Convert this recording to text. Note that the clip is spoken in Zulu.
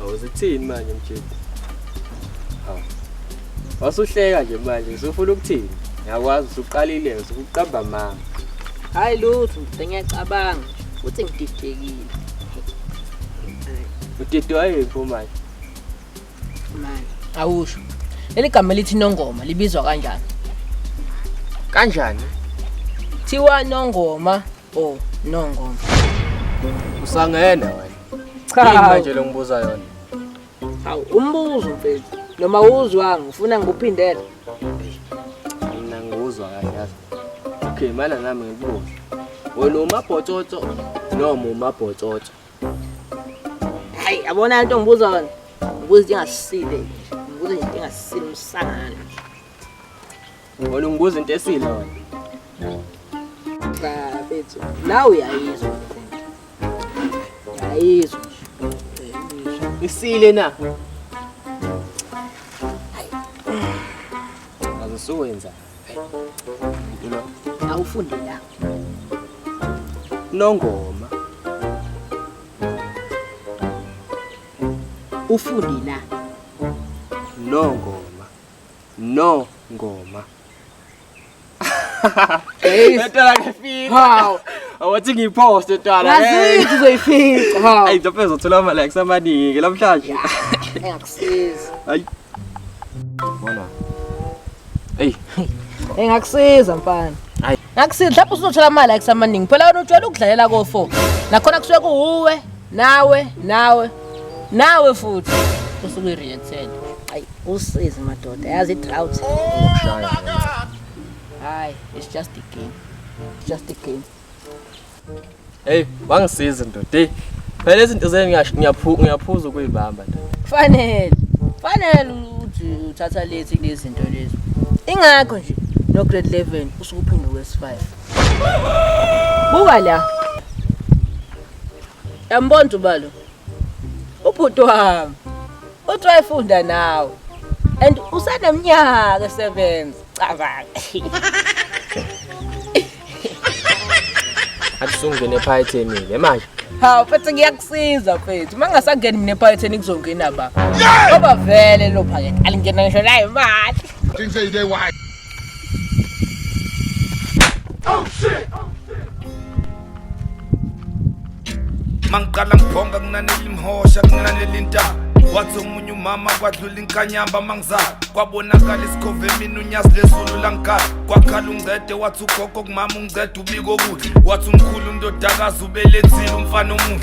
Hawu zithini manje mjidi? Hawu. Wasuhleka nje manje usufuna ukuthini? Ngiyakwazi usuqalile usuqamba amanga. Hayi lutho, ndoda ngiyacabanga futhi ngididekile. Udidwa yiphi manje? Manje awusho. Leli gama elithi Nongoma libizwa kanjani? Kanjani? Thiwa Nongoma or Nongoma. Usangene wena. Cha. Yini manje lo ngibuza yona? Hawu umbuzo mfethu. Noma uzwanga ufuna ngikuphindele. Mina ngiwuzwa kahle yazi. Okay, mana nami ngikubuze. Wena umabhotsotso noma umabhotsotso? Hayi yabona into ngibuza yona. Ngibuza into engasile nje. Ngibuza into engasile umsangano nje. Wena ungibuza into esile wena. Cha mfethu, nawe uyayizwa. Uyayizwa nje. Uyayizwa. Isile na? Azisuwenza. Impilo Awufunde la. Nongoma. Ufunde la. Nongoma. Nongoma. Hey, Ntwana ngifika. Hawu. Awathi ngiyiposte ntwana. Ngazithi uzoyifica. Hawu. Ayi mhlawumbe uzothola ama likes amaningi ke namhlanje. Engakusiza. Hayi. Bona. Ey, Engakusiza mfana. Hayi. Ngakusiza mhlawumbe usuzothola ama likes amaningi. Phela wena ujwayele ukudlalela ko 4. Nakhona kusuke kuwuwe, nawe, nawe. Nawe futhi usuke uyi-reacted. Hayi, usizi madoda. Yazi i-drought. ukushaya. Hayi, it's just a game. It's just a game. Hey, wangisiza ndoda. Hey. Phela izinto zenu ngiyaphuza ukuyibamba ndoda. Kufanele. Kufanele uthi uthatha lethi kulezi zinto lezi. Ingakho nje no grade 11 usuke uphinde kwesi 5. Buka la. Yambona ubalo. Ubhuti wami. Uthi wayefunda nawe. And usaneminyaka esebenza. Cabanga. Athi usungene ephayetheni ke manje. Hawu mfethu ngiyakusiza mfethu. Uma ngingasangeni mina ephaketheni kuzongena ba. Ngoba vele lo phakethe alingena ngisho la imali. Things say they why. Mangiqala ngibhonga kunanela imhosha kunanela intaba wathi omunye umama kwadlula inkanyamba mangizala kwabonakala isikhova emini unyazi lezulu langikhala kwakhala ungcede wathi ugogo kumama ungcede ubiko okuhle wathi umkhulu undodakazi ubelethile umfana omuhle.